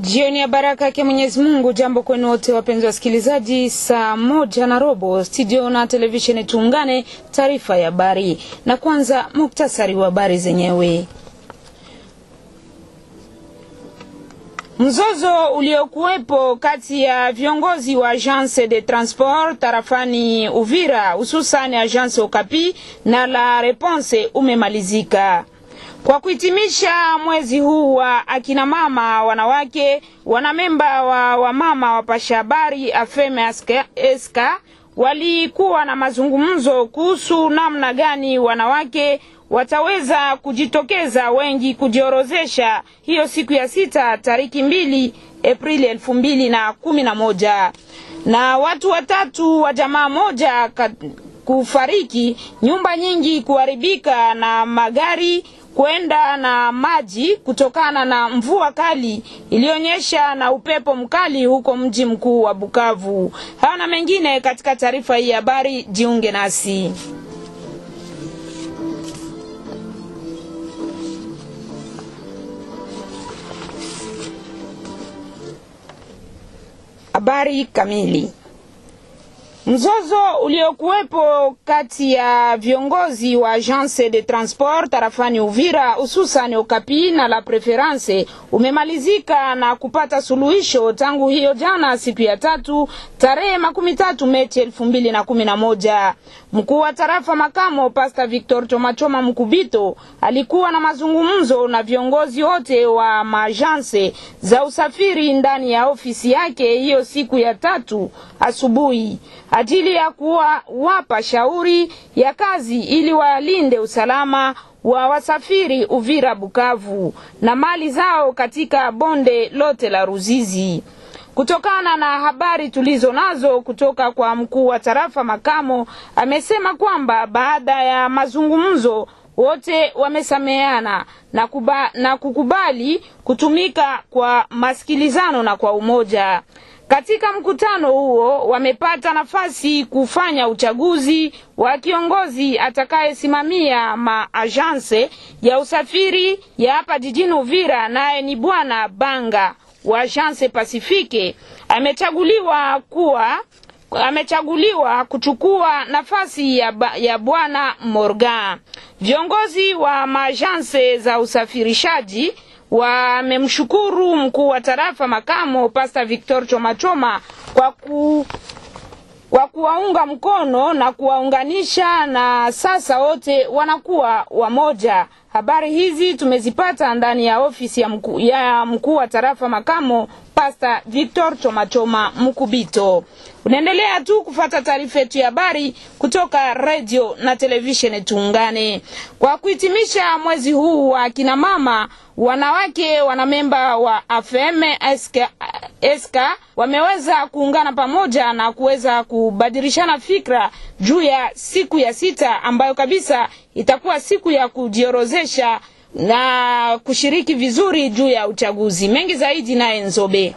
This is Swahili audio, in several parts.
Jioni ya baraka yake Mwenyezi Mungu. Jambo kwenu wote wapenzi wasikilizaji, saa 1:15 studio na televisheni tuungane, taarifa ya habari. Na kwanza muktasari wa habari zenyewe. Mzozo uliokuwepo kati ya viongozi wa Agence de Transport tarafani Uvira, hususan Agence Okapi na La Reponse umemalizika. Kwa kuhitimisha mwezi huu wa akina mama wanawake, wanamemba wa wamama wapasha habari AFEM Eska walikuwa na mazungumzo kuhusu namna gani wanawake wataweza kujitokeza wengi kujiorozesha hiyo siku ya 6 tariki 2 Aprili 2011. Na watu watatu wa jamaa moja kufariki, nyumba nyingi kuharibika na magari kwenda na maji kutokana na mvua kali ilionyesha na upepo mkali huko mji mkuu wa Bukavu. Hayo na mengine katika taarifa hii habari, jiunge nasi. Habari kamili. Mzozo uliokuwepo kati ya viongozi wa Agence de Transport tarafani Uvira, hususan Okapi na La Preference umemalizika na kupata suluhisho tangu hiyo jana siku ya 3 tarehe 30 Mei 2011. Mkuu wa tarafa makamo Pastor Victor Chomachoma Mkubito alikuwa na mazungumzo na viongozi wote wa maagence za usafiri ndani ya ofisi yake hiyo siku ya 3 asubuhi ajili ya kuwapa shauri ya kazi ili walinde usalama wa wasafiri Uvira Bukavu na mali zao katika bonde lote la Ruzizi. Kutokana na habari tulizo nazo kutoka kwa mkuu wa tarafa makamo, amesema kwamba baada ya mazungumzo wote wamesameana na kukubali kutumika kwa masikilizano na kwa umoja. Katika mkutano huo wamepata nafasi kufanya uchaguzi wa kiongozi atakayesimamia maagence ya usafiri ya hapa jijini Uvira, naye ni Bwana Banga wa Agence Pacifique. Amechaguliwa kuchukua nafasi ya Bwana Morgan. Viongozi wa maagence za usafirishaji wamemshukuru mkuu wa tarafa makamo Pastor Victor Chomachoma kwa kuwaunga mkono na kuwaunganisha, na sasa wote wanakuwa wamoja. Habari hizi tumezipata ndani ya ofisi ya mkuu wa tarafa makamo Pastor Victor Chomachoma Mkubito. Unaendelea tu kufuata taarifa yetu ya habari kutoka radio na televisheni tuungane. Kwa kuhitimisha mwezi huu wa kina mama wanawake, wanamemba wa AFM Eska wameweza kuungana pamoja na kuweza kubadilishana fikra juu ya siku ya 6 ambayo kabisa itakuwa siku ya kujiorozesha na kushiriki vizuri juu ya uchaguzi. Mengi zaidi naye Nzobe.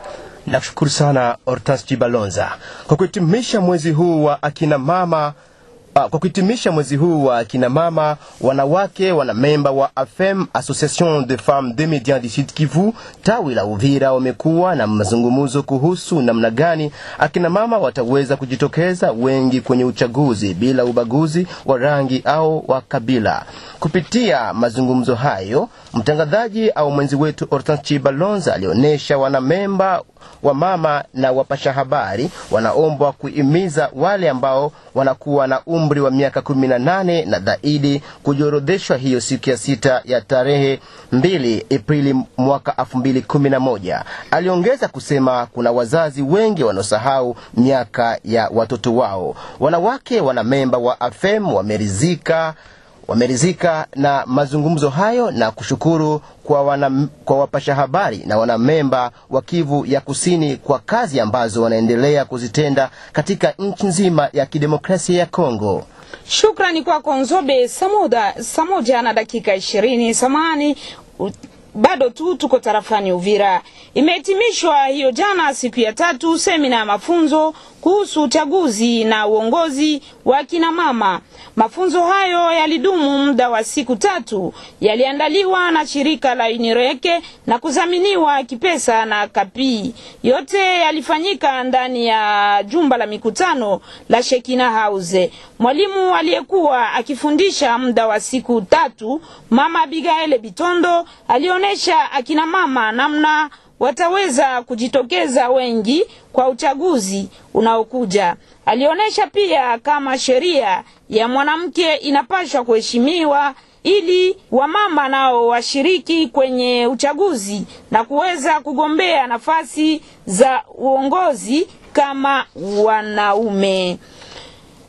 Nakushukuru sana Hortense Chibalonza. Kwa kuhitimisha mwezi huu wa akina mama Kwa kuhitimisha mwezi huu wa akina mama wanawake, wanamemba wa AFEM, Association de Femmes de Medias du Sud Kivu tawi la Uvira, wamekuwa na mazungumzo kuhusu namna gani akina mama wataweza kujitokeza wengi kwenye uchaguzi bila ubaguzi wa rangi au wa kabila. Kupitia mazungumzo hayo, mtangazaji au mwenzi wetu Hortense Chibalonza alionyesha wanamemba wa mama na wapasha habari wanaombwa kuhimiza wale ambao wanakuwa na umri wa miaka 18 na zaidi kujiorodheshwa hiyo siku ya 6 ya tarehe 2 Aprili mwaka 2011. Aliongeza kusema kuna wazazi wengi wanaosahau miaka ya watoto wao. Wanawake wanamemba wa AFEM wamerizika na mazungumzo hayo na kushukuru kwa wapasha habari na wanamemba wa Kivu ya Kusini kwa kazi ambazo wanaendelea kuzitenda katika nchi nzima ya kidemokrasia ya Kongo. Shukrani kwako Nzobe. Saa 1:20 samani bado tu tuko tarafani Uvira. Imehitimishwa hiyo jana siku ya 3 semina ya mafunzo kuhusu uchaguzi na uongozi wa kina mama. Mafunzo hayo yalidumu muda wa siku 3, yaliandaliwa na shirika la Unireke na kudhaminiwa kipesa na Kapi. Yote yalifanyika ndani ya jumba la mikutano la Shekina House. Mwalimu aliyekuwa akifundisha muda wa siku 3, Mama Abigail Bitondo, alionyesha akina mama namna wataweza kujitokeza wengi kwa uchaguzi unaokuja. Alionyesha pia kama sheria ya mwanamke inapaswa kuheshimiwa ili wamama nao washiriki kwenye uchaguzi na kuweza kugombea nafasi za uongozi kama wanaume.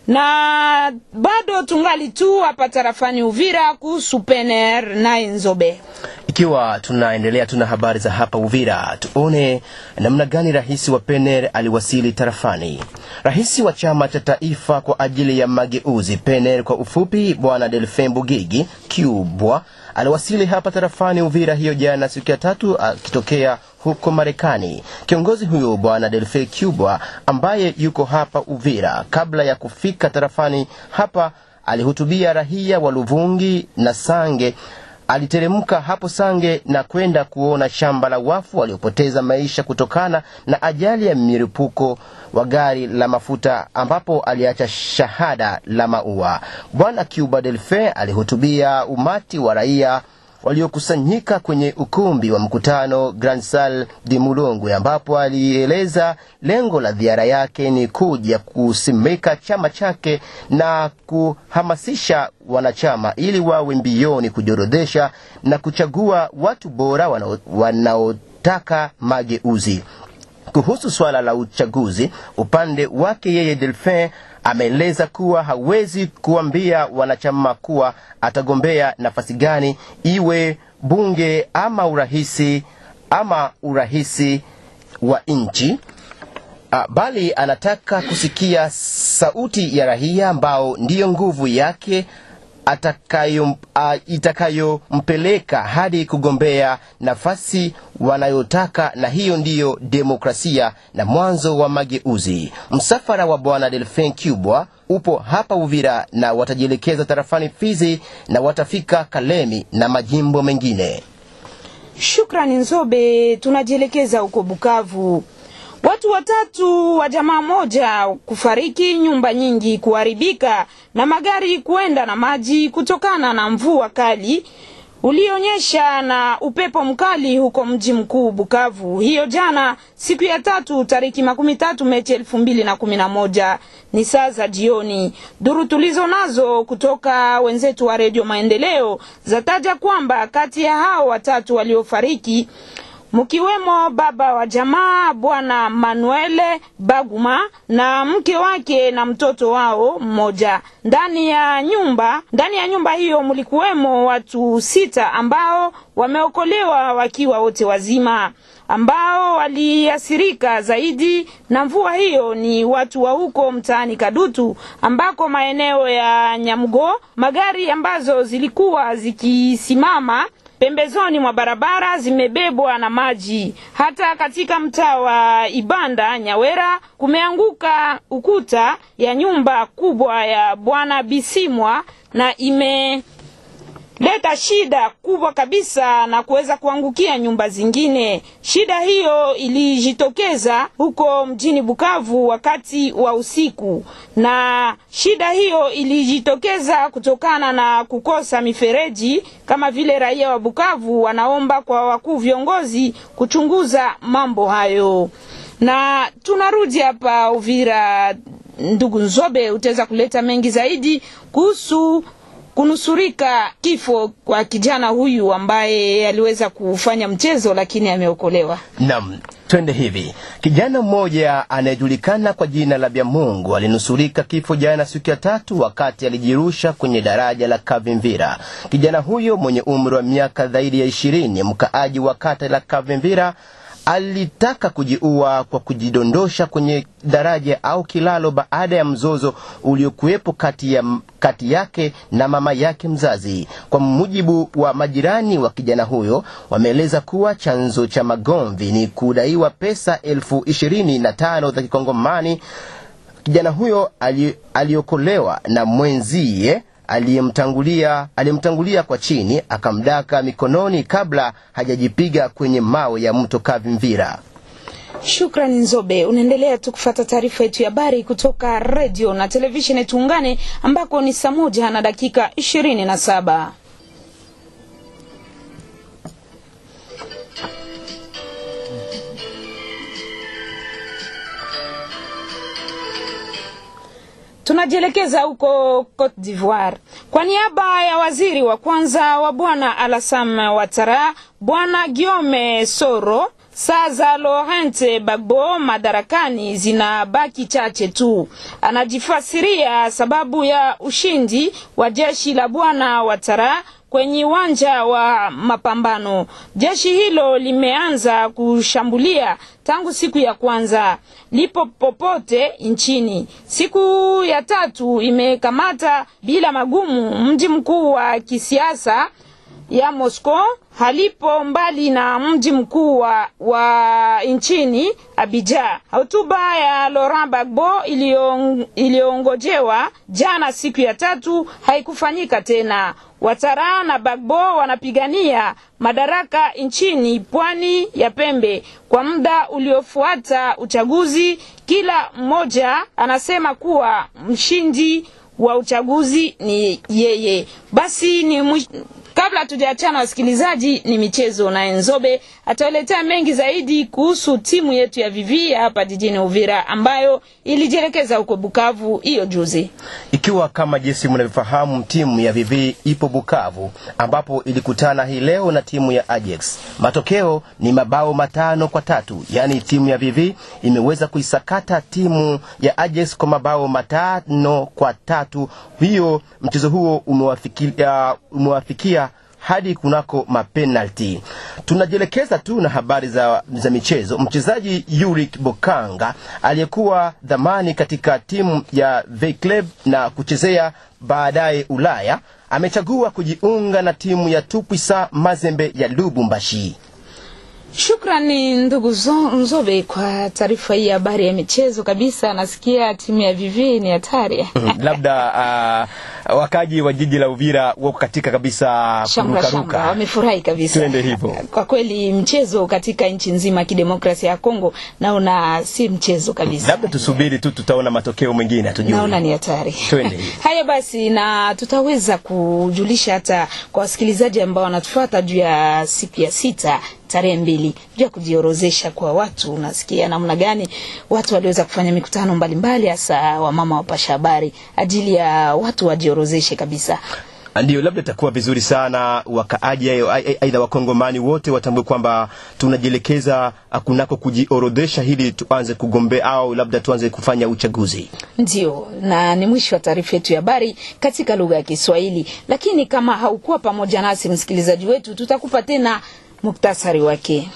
Na bado tungali tu hapa tarafani Uvira kuhusu PNR na Nzobe. Ikiwa tunaendelea tuna habari za hapa Uvira, tuone namna gani rais wa PNR aliwasili tarafani. Rais wa chama cha taifa kwa ajili ya mageuzi PNR kwa ufupi, Bwana Delphin Bugigi Kubwa aliwasili hapa tarafani Uvira hiyo jana siku ya 3 akitokea huko Marekani. Kiongozi huyo Bwana Delphin Kubwa ambaye yuko hapa Uvira kabla ya kufika tarafani hapa alihutubia raia wa Luvungi na Sange. Aliteremka hapo Sange na kwenda kuona shamba la wafu waliopoteza maisha kutokana na ajali ya milipuko wa gari la mafuta ambapo aliacha shahada la maua. Bwana Cuba Delphin alihutubia umati wa raia waliokusanyika kwenye ukumbi wa mkutano Grand Salle de Mulongwe, ambapo alieleza lengo la ziara yake ni kuja kusimika chama chake na kuhamasisha wanachama ili wawe mbioni kujiorodhesha na kuchagua watu bora wanaotaka mageuzi. Kuhusu swala la uchaguzi, upande wake yeye Delphin ameeleza kuwa hawezi kuambia wanachama kuwa atagombea nafasi gani, iwe bunge ama urahisi wa nchi, bali anataka kusikia sauti ya raia ambao ndiyo nguvu yake itakayompeleka hadi kugombea nafasi wanayotaka, na hiyo ndiyo demokrasia na mwanzo wa mageuzi. Msafara wa Bwana Delphin Kubwa upo hapa Uvira na watajielekeza tarafani Fizi na watafika Kalemi na majimbo mengine. Shukrani Nzobe. Tunajielekeza huko Bukavu. Watu 3 wa jamaa moja kufariki, nyumba nyingi kuharibika na magari kuenda na maji kutokana na mvua kali ulionyesha na upepo mkali huko mji mkuu Bukavu. Hiyo jana siku ya 3 tariki 30 Mei 2011 ni saa za jioni. Duru tulizo nazo kutoka wenzetu wa Radio Maendeleo zataja kwamba kati ya hao 3 waliofariki mkiwemo baba wa jamaa Bwana Manuele Baguma na mke wake na mtoto wao mmoja. Ndani ya nyumba hiyo mlikuwemo watu 6 ambao wameokolewa wakiwa wote wazima. Ambao waliathirika zaidi na mvua hiyo ni watu wa huko mtaani Kadutu, ambako maeneo ya Nyamugo magari ambazo zilikuwa zikisimama pembezoni mwa barabara zimebebwa na maji. Hata katika mtaa wa Ibanda Nyawera kumeanguka ukuta ya nyumba kubwa ya Bwana Bisimwa na imeleta shida kubwa kabisa na kuweza kuangukia nyumba zingine. Shida hiyo ilijitokeza huko mjini Bukavu wakati wa usiku, na shida hiyo ilijitokeza kutokana na kukosa mifereji, kama vile raia wa Bukavu wanaomba kwa wakuu viongozi kuchunguza mambo hayo. Na tunarudi hapa Uvira, ndugu Nzobe, utaweza kuleta mengi zaidi kuhusu kunusurika kifo kwa kijana huyu ambaye aliweza kufanya mchezo lakini ameokolewa. Naam, twende hivi. Kijana mmoja anayejulikana kwa jina la Byamungu alinusurika kifo jana siku ya 3 wakati alijirusha kwenye daraja la Kavimvira. Kijana huyo mwenye umri wa miaka zaidi ya 20, mkaaji wa kata la Kavimvira, alitaka kujiua kwa kujidondosha kwenye daraja au kilalo baada ya mzozo uliokuwepo kati yake na mama yake mzazi. Kwa mujibu wa majirani wa kijana huyo, wameeleza kuwa chanzo cha magomvi ni kudaiwa pesa 25,000 za kikongomani Kijana huyo aliokolewa na mwenzie aliyemtangulia kwa chini, akamdaka mikononi kabla hajajipiga kwenye mawe ya mto Kavimvira. Shukrani Nzobe. Unaendelea tu kufuata taarifa yetu ya habari kutoka radio na televisheni Tuungane, ambako ni saa 1:27. Tunajielekeza huko Cote d'Ivoire. Kwa niaba ya waziri wa kwanza wa Bwana Alassane Ouattara, Bwana Guillaume Soro, saa za Laurent Gbagbo madarakani zinabaki chache tu. Anajifasiria sababu ya ushindi wa jeshi la Bwana Ouattara kwenye uwanja wa mapambano. Jeshi hilo limeanza kushambulia tangu siku ya kwanza, lipo popote nchini. Siku ya tatu imekamata bila magumu mji mkuu wa kisiasa ya Moscow, halipo mbali na mji mkuu wa nchini Abidjan. Hotuba ya Laurent Gbagbo iliongojewa jana siku ya tatu haikufanyika tena. Ouattara na Gbagbo wanapigania madaraka nchini pwani ya pembe kwa muda uliofuata uchaguzi. Kila mmoja anasema kuwa mshindi wa uchaguzi ni yeye. Basi ni kabla tujaachana wasikilizaji, ni michezo na Nzobe atawaletea mengi zaidi kuhusu timu yetu ya VV hapa jijini Uvira ambayo ilijielekeza huko Bukavu hiyo juzi. Ikiwa kama jinsi mnavyofahamu, timu ya VV ipo Bukavu ambapo ilikutana hii leo na timu ya Ajax. Matokeo ni mabao 5-3. Yaani timu ya VV imeweza kuisakata timu ya Ajax kwa mabao 5-3. Hiyo mchezo huo umewafikia hadi kunako mapenalti. Tunajielekeza tu na habari za michezo. Mchezaji Yurik Bokanga aliyekuwa dhamani katika timu ya V Club na kuchezea baadaye Ulaya amechagua kujiunga na timu ya Tupwisa Mazembe ya Lubumbashi. Shukrani ndugu Nzobe kwa taarifa hii ya habari ya michezo kabisa. Nasikia timu ya VV ni hatari. Labda wakaji wa jiji la Uvira wako katika kabisa kurukaruka. Wamefurahi kabisa. Twende hivyo. Kwa kweli mchezo katika nchi nzima kidemokrasia ya Kongo naona si mchezo kabisa. Labda tusubiri tu, tutaona matokeo mengine hatujui. Naona ni hatari. Twende hivyo. Haya basi, na tutaweza kujulisha hata kwa wasikilizaji ambao wanatufuata juu ya siku ya 6 tarehe 2 juu ya kujiorozesha kwa watu. Unasikia namna gani watu waliweza kufanya mikutano mbalimbali, hasa wamama wapasha habari ajili ya watu wajiorozeshe kabisa. Ndio, labda itakuwa vizuri sana wakaaji aidha wakongomani wote watambue kwamba tunajielekeza kunako kujiorodhesha ili tuanze kugombea au labda tuanze kufanya uchaguzi. Ndio, na ni mwisho wa taarifa yetu ya habari katika lugha ya Kiswahili. Lakini kama haukuwa pamoja nasi msikilizaji wetu, tutakupa tena muktasari wake.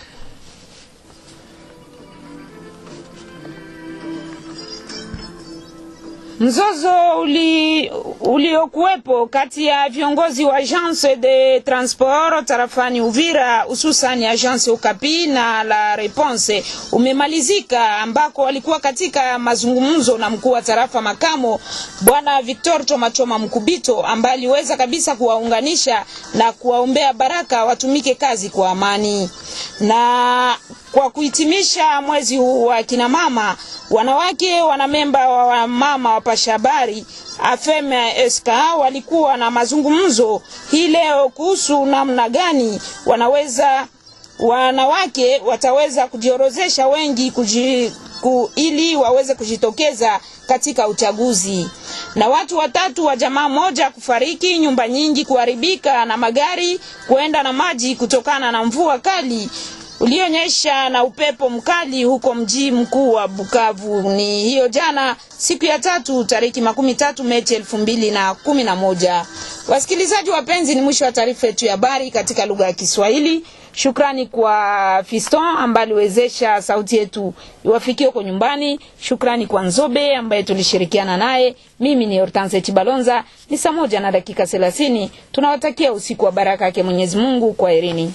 Mzozo uliokuwepo kati ya viongozi wa Agence de Transport tarafani Uvira, hususan Agence Okapi na La Reponse umemalizika, ambako walikuwa katika mazungumzo na mkuu wa tarafa makamo Bwana Victor Choma Mkubito, ambaye aliweza kabisa kuwaunganisha na kuwaombea baraka watumike kazi kwa amani. Na kwa kuhitimisha mwezi huu wa kina mama, wanawake wanamemba wa mama wapasha habari AFM SK walikuwa na mazungumzo hii leo kuhusu namna gani wanawake wataweza kujiorozesha wengi ili waweze kujitokeza katika uchaguzi. Na watu watatu wa jamaa moja kufariki, nyumba nyingi kuharibika na magari kuenda na maji kutokana na mvua kali ulionyesha na upepo mkali huko mji mkuu wa Bukavu. Ni hiyo jana siku ya 3 tariki 30 Mei 2011. Wasikilizaji wapenzi, ni mwisho wa taarifa yetu ya habari katika lugha ya Kiswahili. Shukrani kwa Fiston ambaye aliwezesha sauti yetu iwafikie huko nyumbani. Shukrani kwa Nzobe ambaye tulishirikiana naye. Mimi ni Hortense Chibalonza. Ni saa 1:30. Tunawatakia usiku wa baraka yake Mwenyezi Mungu. Kwaherini.